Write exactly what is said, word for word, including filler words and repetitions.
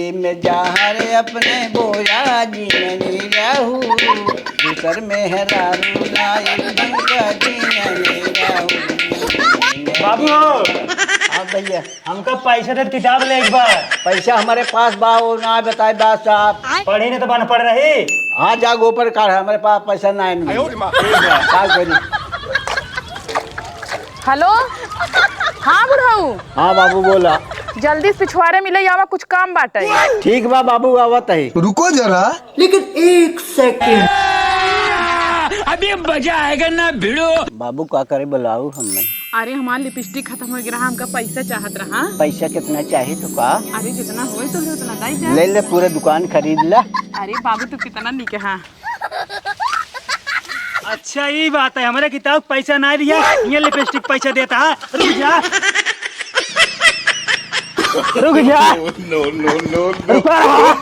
में जहर अपने बोया जी नहीं रहू, दूसर मेहरारू ना एक ढंग का जी नहीं रहू। बाबू हो। हाँ भैया। हमका पैसा दे, किताब ले एक बार। पैसा हमारे पास बा, वो ना बताए बात साहब। पढ़ी नहीं तो अनपढ़ रही। हाँ, जा गोबर काढ़, हमारे पास पैसा ना है। आयो रे माँ। का करी? हेलो, हाँ बुढ़ऊ। हाँ बाबू, बोला। जल्दी से पिछवारे मिले आवा, कुछ काम बाटे। ठीक बा बाबू, आवत है। रुको जरा। लेकिन एक सेकंड। अभी मजा आएगा ना भिड़ो। बाबू का करे, बुलाऊ हमें। अरे हमार लिपस्टिक खत्म हो गया, हमका पैसा चाहत रहा। पैसा कितना चाही तो का? अरे जितना होए तोहरे उतना दे जा। ले ले, पूरे दुकान खरीद ले। अरे बाबू तू कितना निक हा। अच्छा, ई बात है, हमरे किताब पैसा ना दिया, ये लिपस्टिक पैसा देता है। रुक जा, रुक जा। No, no, no, no। रुका रहा।